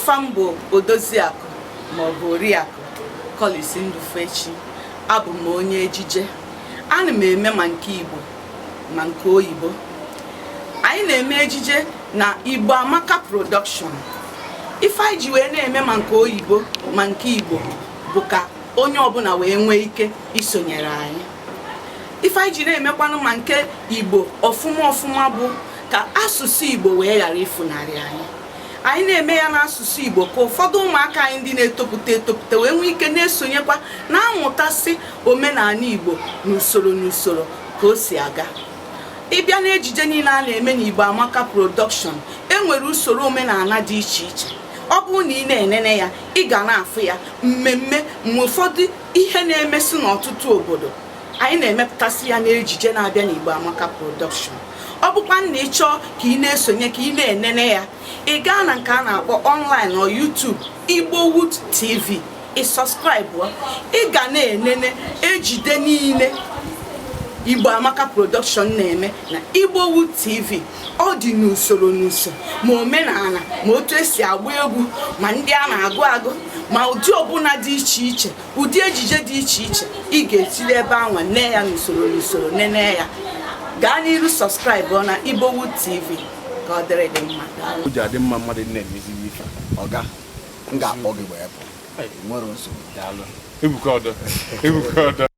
Afa m bụ Odoziakụ maọbụ Oriakụ Collins Ndufechi. Abụ m onye ejije. Ana m eme ma nke Igbo ma nke oyibo. Anyị na-eme ejije na Igbo Amaka Production. Ife anyị ji wee na-eme ma nke oyibo ma nke Igbo bụ ka onye ọbụla wee nwee ike isonyere anyị. Ife anyị ji na-emekwanụ ma nke Igbo ọfụma ọfụma bụ ka asụsụ Igbo wee ghara ifunarị anyị. Anyị na-eme ya n'asụsụ Igbo ka ụfọdụ ụmụaka anyị ndị na-etopụta etopụta wee nwee ike na-esonyekwa, na-amụtasị omenala Igbo n'usoro n'usoro ka o si aga. Ịbịa n'ejije niile a na-eme n'Igbo Amaka Production, enwere usoro omenala dị iche iche. Ọ bụrụ na ị na-enene ya, ị ga na-afụ ya mmemme ma ụfọdụ ihe na-emesị n'ọtụtụ obodo. Anyị na-emepụtasị ya n'ejije na-abịa n'Igbo Amaka Production. Ọ bụkwa na ị chọọ ka ị na-esonye, ka ị na-enene ya, ị gaa na nke a na-akpọ online or YouTube, Igbowood TV, ị subscribe, ị ga na-enene ejide niile Igbo Amaka Production na-eme na Igbowood TV. Ọ dị n'usoro n'usoro, ma omenala, ma otu esi agba egwu, ma ndị a na-agụ agụ, ma ụdị ọbụla dị iche iche, ụdị ejije dị iche iche. Ị ga-etiri ebe anwa nee ya n'usoro n'usoro, nene ya. Gaa n'iru, subscribe na Igbowood TV ka ọ dịrị gị mma. Daalụ. O ji adị mma mmadụ na-emeziri ife ọga m ga-akpọ gị wee pụ, nwere nsogbu. Daalụ. Ebuka ọdọ. Ebuka ọdọ.